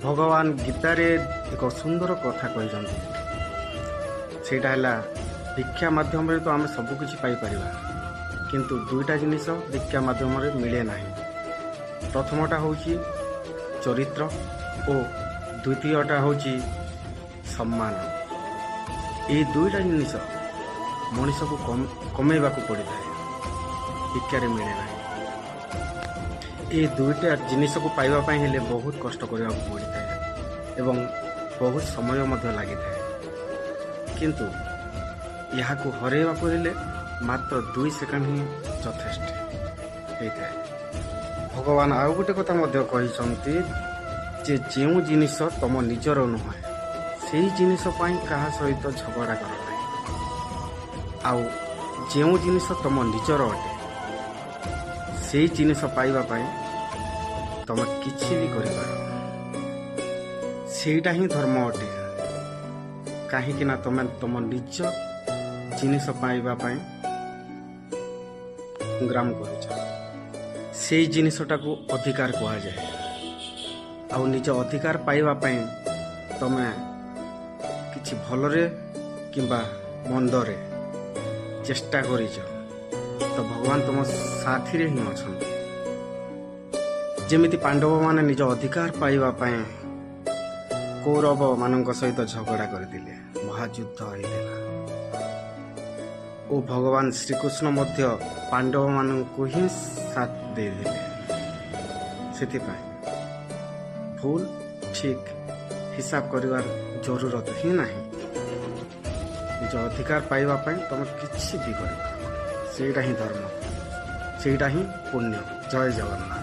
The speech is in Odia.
ଭଗବାନ ଗୀତାରେ ଏକ ସୁନ୍ଦର କଥା କହିଛନ୍ତି। ସେଇଟା ହେଲା, ଭିକ୍ଷା ମାଧ୍ୟମରେ ତ ଆମେ ସବୁକିଛି ପାଇପାରିବା, କିନ୍ତୁ ଦୁଇଟା ଜିନିଷ ଭିକ୍ଷା ମାଧ୍ୟମରେ ମିଳେ ନାହିଁ। ପ୍ରଥମଟା ହେଉଛି ଚରିତ୍ର ଓ ଦ୍ୱିତୀୟଟା ହେଉଛି ସମ୍ମାନ। ଏଇ ଦୁଇଟା ଜିନିଷ ମଣିଷକୁ କମେଇବାକୁ ପଡ଼ିଥାଏ, ଭିକ୍ଷାରେ ମିଳେ ନାହିଁ। ଏଇ ଦୁଇଟା ଜିନିଷକୁ ପାଇବା ପାଇଁ ହେଲେ ବହୁତ କଷ୍ଟ କରିବାକୁ ପଡ଼ିଥାଏ ଏବଂ ବହୁତ ସମୟ ମଧ୍ୟ ଲାଗିଥାଏ। କିନ୍ତୁ ଏହାକୁ ହରାଇବାକୁ ହେଲେ ମାତ୍ର 2 ସେକେଣ୍ଡ ହିଁ ଯଥେଷ୍ଟ ହେଇଥାଏ। ଭଗବାନ ଆଉ ଗୋଟେ କଥା ମଧ୍ୟ କହିଛନ୍ତି ଯେ ଯେଉଁ ଜିନିଷ ତମ ନିଜର ନୁହେଁ, ସେଇ ଜିନିଷ ପାଇଁ କାହା ସହିତ ଝଗଡ଼ା କର ନାହିଁ। ଆଉ ଯେଉଁ ଜିନିଷ ତମ ନିଜର ଅଟେ, ସେଇ ଜିନିଷ ପାଇବା ପାଇଁ ତମେ କିଛି ବି କରିପାର। ସେଇଟା ହିଁ ଧର୍ମ ଅଟେ, କାହିଁକି ନା ତମେ ତମ ନିଜ ଜିନିଷ ପାଇବା ପାଇଁ ସଂଗ୍ରାମ କରୁଛ। ସେଇ ଜିନିଷଟାକୁ ଅଧିକାର କୁହାଯାଏ। ଆଉ ନିଜ ଅଧିକାର ପାଇବା ପାଇଁ ତମେ କିଛି ଭଲରେ କିମ୍ବା ମନ୍ଦରେ ଚେଷ୍ଟା କରିଛ, ତ ଭଗବାନ ତୁମ ସାଥିରେ ହିଁ ଅଛନ୍ତି। ଯେମିତି ପାଣ୍ଡବମାନେ ନିଜ ଅଧିକାର ପାଇବା ପାଇଁ କୌରବମାନଙ୍କ ସହିତ ଝଗଡ଼ା କରିଥିଲେ, ମହାଯୁଦ୍ଧ ହେଇଥିଲା ଓ ଭଗବାନ ଶ୍ରୀକୃଷ୍ଣ ମଧ୍ୟ ପାଣ୍ଡବମାନଙ୍କୁ ହିଁ ସାଥ ଦେଇଥିଲେ। ସେଥିପାଇଁ ଭୁଲ ଠିକ୍ ହିସାବ କରିବାର ଜରୁରତ ହିଁ ନାହିଁ। ନିଜ ଅଧିକାର ପାଇବା ପାଇଁ ତମେ କିଛି ବି କରିପାର। ସେଇଟା ହିଁ ଧର୍ମ, ସେଇଟା ହିଁ ପୁଣ୍ୟ। ଜୟ ଜଗନ୍ନାଥ।